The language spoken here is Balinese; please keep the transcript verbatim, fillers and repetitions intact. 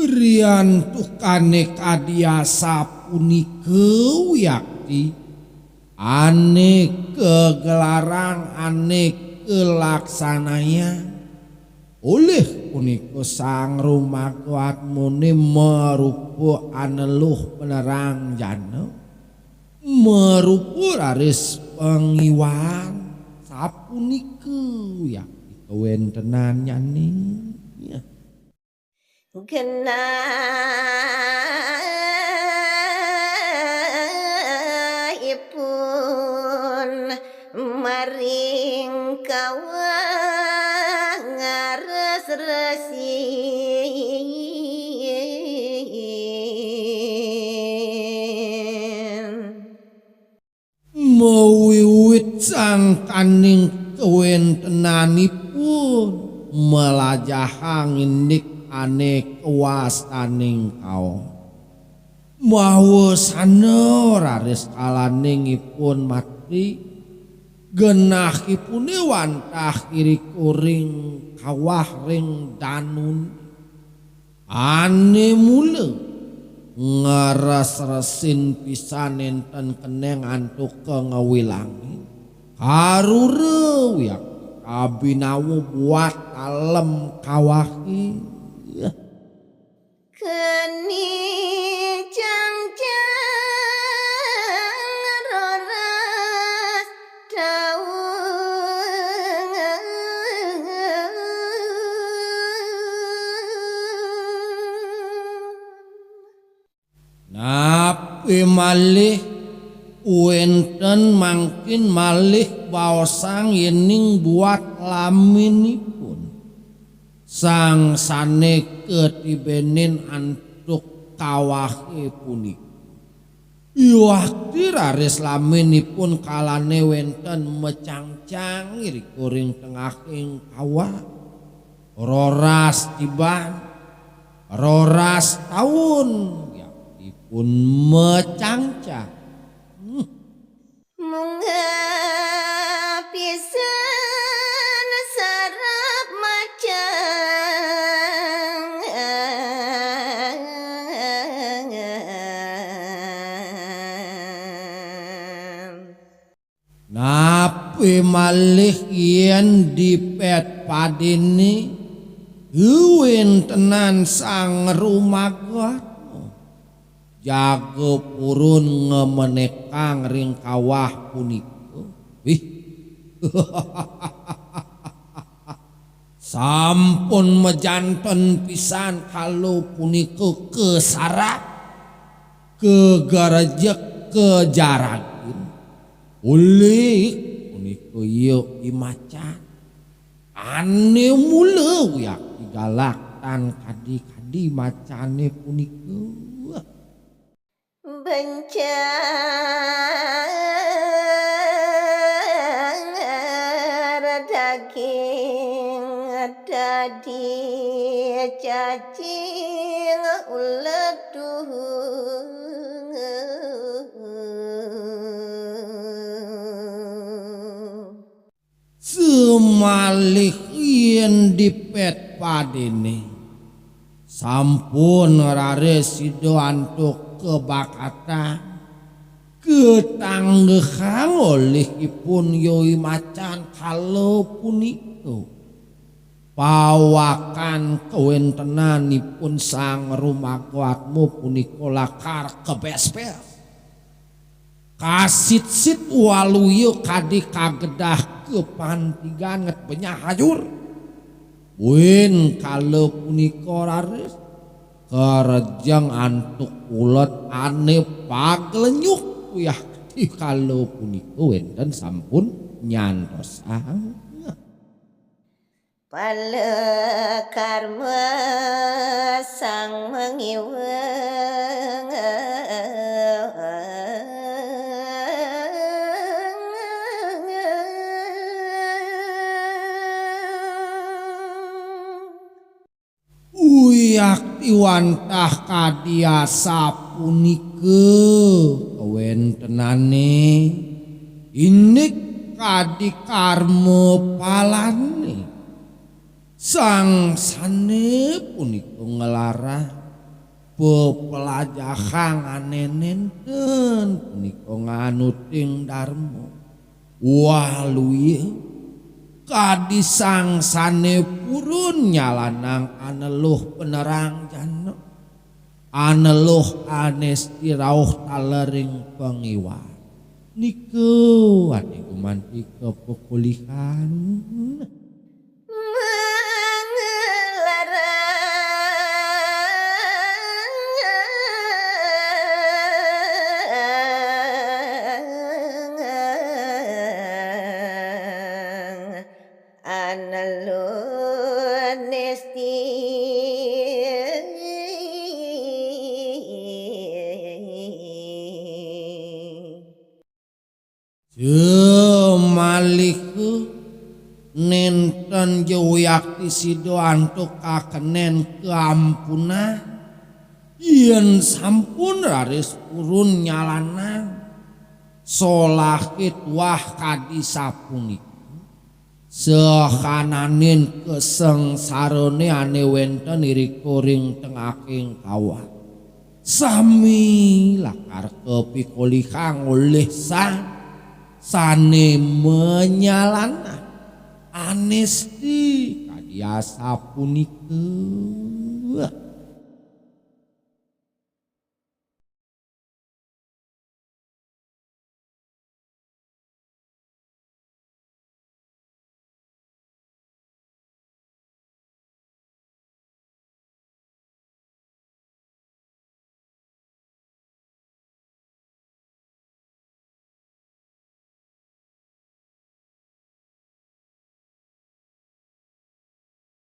Riantukané kadi asapunika wiakti, ané kagelarang, ané kalaksanayang. Olih punika Sang Rumaga Atmané marupa aneluh penerang jana, marupa raris pangiwahan, sapunika wiakti kawéntenannyané. Genahipun maring kawah ngares resin. Mawiwit sangkaning kawéntenanipun, malajahang indik ané kawastaning kaum. Mawasana raris kalaning ipun matri, genahipuné wantah irika ring kawah ring danun. Ané mula ngres-resin pisan nénten keneng antuk ngawilangin. Karura wiakti kabinawa buat dalem kawahé. Keni cangcang roras daun. Napi malih wénten mangkin malih baosang yéning buat laminipun sang sané katibénin antuk kawahé punika. Yuakti raris laminipun kalané wénten macangcang irika ring tengahing kawah. Roras tiban, roras taun, yaktipun macangcang. Hmm. Munggah pisan sarap macang. Napi malih yén dipet padéné, kawéntenan Sang Rumaga Atma jaga purun ngamenékang ring kawah punika. Wih. Sampun majanten pisan kala punika kasarap, kagarejek, kajaragin. Olih punika ia I Macan. Ané mula wiakti galak tan kadi-kadi macané punika. Bencar daging dadi cacing uleduh. Samalih yén dipet padéné, sampun raris sida antuk kabakatang, katanggehang olih ipun Yoi Macan kala punika. Pawakan kawéntenanipun Sang Rumaga Atma punika lakar kebespes. Kasitsit waluya kadi kagedah kapantigan nget benyah ajur. Buin kala punika raris karejeng antuk ulet ané paglenyuk, uyah kala punika wénten sampun nyantosang. Pala karma sang mangiweng. Uyakti wantah kadi asapunika kawéntenané, indik kadi karma palané. Sang sané punika nglarang pepelajahan ané nénten punika nganuting darma. Waluya kadi sang sané purun nyalanang aneluh penerang jana, aneluh anesti rauh talering pangiwat. Nika ané gumanti kapekulihan. Mangelarang anelun nesti. Jemaliku nénten juyakti sida antuk kakenén kaampunan, yén sampun raris purun nyalanang solahé tuah kadi sapunika. Sahananing kasangsarané ané wénten irika ring tengahing kawah. Sami lakar kapikolihang olih sang sané manyalanang anesti kadi asapunika.